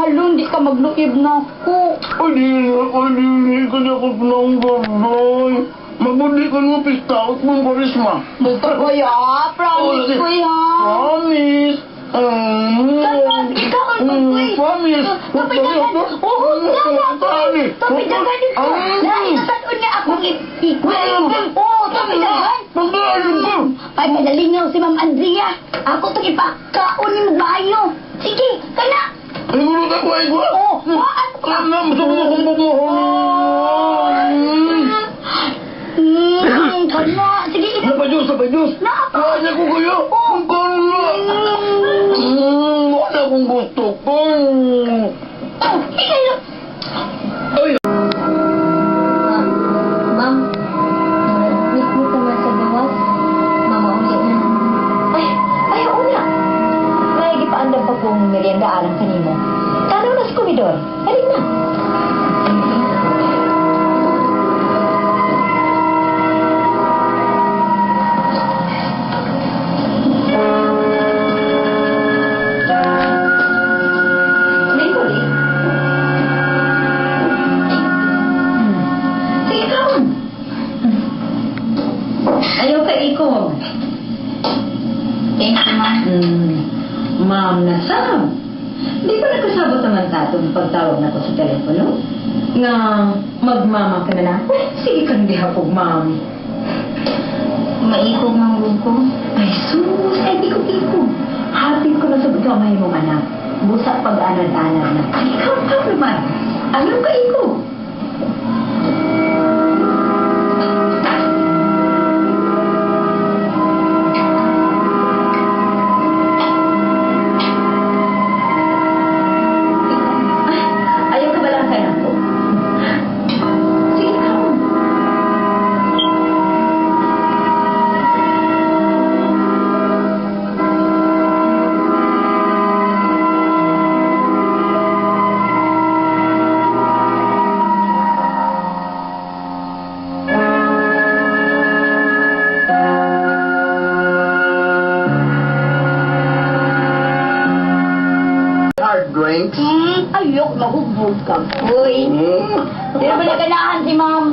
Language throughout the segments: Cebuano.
Bahalon, di ka magluib na ako. Ay, di, ay, di, ka na ako pinanggaday. Magbudi ka nung pista, at mong karisma. Kuya, promise Oh, kuya. Promise. Kaon, kaon, kuy. Promise. Kapay dagan. Oo, gana, kuy. Kapay dagan dito. Lahi na taon nga akong ikuan. Oo, kapay dagan. Ay, madalingaw si Ma'am Andrea. Ako itong ipakaon ni maayo. Sige, kana. Ay, gulot ako, ay, gulot. Oo, waan ka. Ano, masama akong buko. Kana. Sige, ikaw. Napajus, napajus. Napa. Kaya ko kayo. Ang karoon na. Wala akong gusto ko. Oh, ikaw. Ay, Ma'am, meet mo ka man sa gawas. Mama, uli na. Ay, ay, una. May gipaandam pa kong merienda alang kanimo. Tanaw na sa komidor. Halin na. Lingkod eh. Sige, kaon. Ayaw ka ikog. Thank you, ma'am. Ma'am na Sam, di ba nagkasabot naman ta itong pagtawag na ko sa telepono? Nga magmama ka na na. Uy, sige kang dihapog, ma'am. Maikog mang ko. Ay, sus, ay di ko ikog. Happy ko na sa gamay mong anak. Busa pag-anad-anad na. Ay, ikaw pa naman. Ayaw ka ikog. Ay, ayaw ka ba lang kay ako? Sige, kaon. Hard drinks. Ayok, mahubog ka. Uy. Di ba naganahan si Ma'am?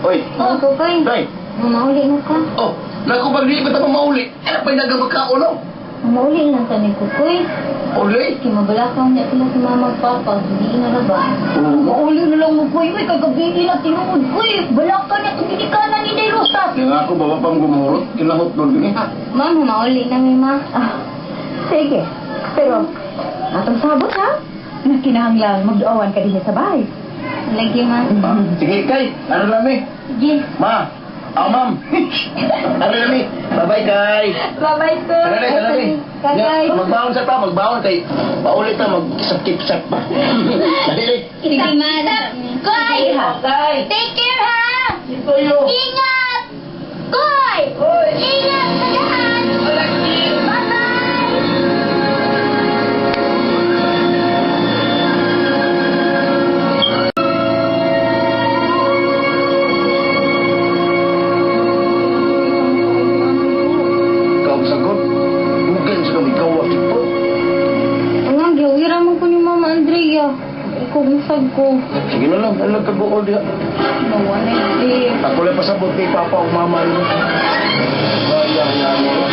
Oy, Oh, Kukoy. Day. Mama, uli na ka. Oh, naku, pag di ba tayo mauli? Ano pa yung nagabagkaon, no? Mama, uli lang ta ni Kukoy. Uli? Kay mabalakaw niya sila si mama at papa. Hindi na ra ba? Oo. Mauli na lang mo, kuy. Uy, kagabi na tinuod, kuy. Balaka na itong ginikanan ni Day Rosas. Yung ako, baba pang gumurot, kinahot doon gini, ha? Ma'am, mauli na mi, ma. Ah, sige. Pero, atong sabot ha? Na kinahanglan magduawan ka din sa bahay. Lagi, ma. Ah, sige, Kay, ano lang eh? Sige. Ma, ah, ma'am. Ano lang eh? Bye-bye, Kay. Bye-bye, sir. Tara na, tara na. Kakay. Magbaon sa ta, magbaon kay paulit ta, mag-isap-kipsap pa. Dali, Sige, ma. Koy! Kay! Take care, ha! Tayo! Ingat! Koy! Ingat sa daan! Bye-bye! Ikaw ang sagot. Mungkin sa kami gawa dito. Nga, giwira mo ko ni Mama Andrea. Ikaw masag ko. Sige na lang, alam ka buo diha. Nawala eh. Ako lang pasabot kay Papa o Mama rin. Ay, ay, ay.